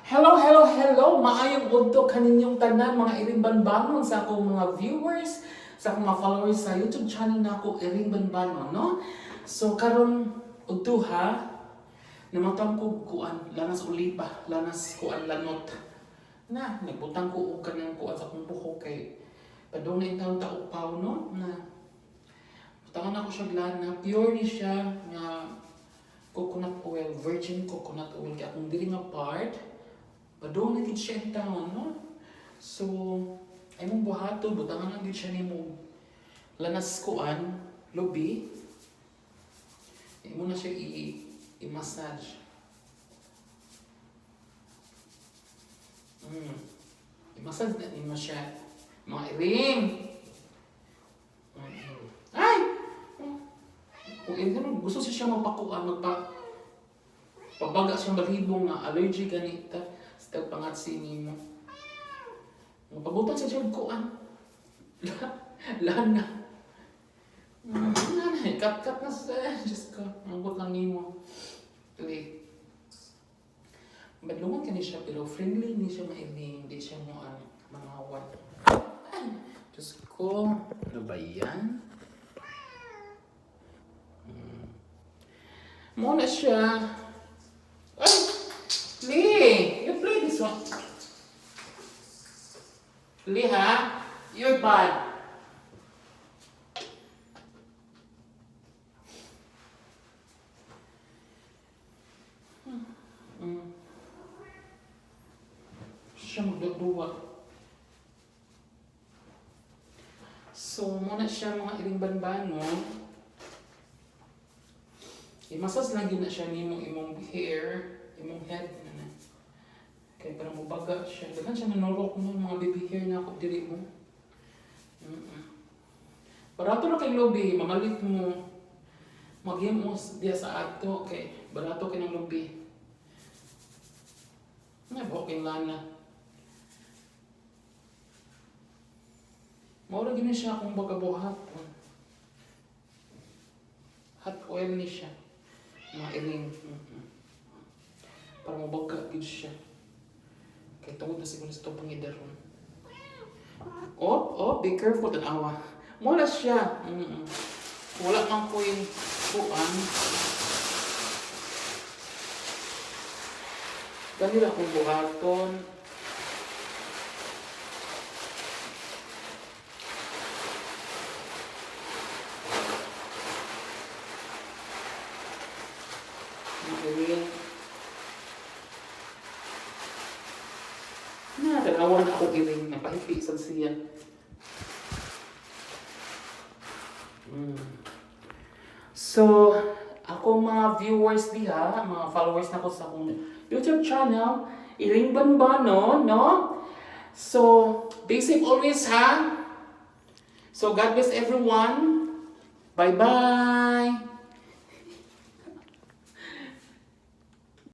Hello, hello, hello! Maayong udto kaninyong tanan, mga Iring Banbanon, sa akong mga viewers, sa akong mga followers sa YouTube channel na ako, Iring Banbanon, no? So, karon udto ha, namatang ko kuan, lanas ulipa, lanas kuan lanot. Na, nagbutang ko og kanang kuan sa akong buhok kay padung na intawon ta upaw, no? Na, butangan ako siya lana, pure ni siya nga coconut oil, virgin coconut oil. Kaya akong dili nga part, padung na gid siya in town, no? So, ay mong buhato, butangan lang gid siya nimo lanas kuan, lubi. Imo na siya i-massage. I-massage na nimo siya. Mga iring! Ay! Kung ito, gusto siya magpakuan, pabaga siyang balhibo nga allergy ganita sa pangatsi nimo. Mapabutan sa siya kuan. Lana. Lana. Cut-cut na sa. Diyos ko. Manggot lang nimo. Li. Badlungan ka ni siya pero friendly ni siya mailing. Di siya mo ang mga wan. Ay, Diyos ko. Ano ba yan? Muna siya. Ay! Lee! You play this one. Lee, ha? You're bad. Siya magduwa. So, muna siya mga iring banbano. I-massage lang yun na siya nimo imong hair, imong head na na. Kaya parang mubaga siya. Daghan siya nanurok mo, mga baby hair na ako diri mo. Barato na kay lubi, mamalit mo. Maghimos diya sa ato, kay barato kay ng lubi. Nga buhok kay lana. Maura gini siya akong baga buhaton. Hot oil ni siya. Mga iring. Para mabaga gid siya. Kay tungod na siguro sa itong pangidaron. Oh, oh, be careful, tanawa. Mula siya. Wala man ko yung kuan. Ganila akong buhaton. Mga Na, tanawa na ako iring napahipi sa siya. So, ako mga viewers diha, mga followers na ko sa akong YouTube channel, Iring Banbano, no? So, be safe always, ha? So, God bless everyone. Bye-bye!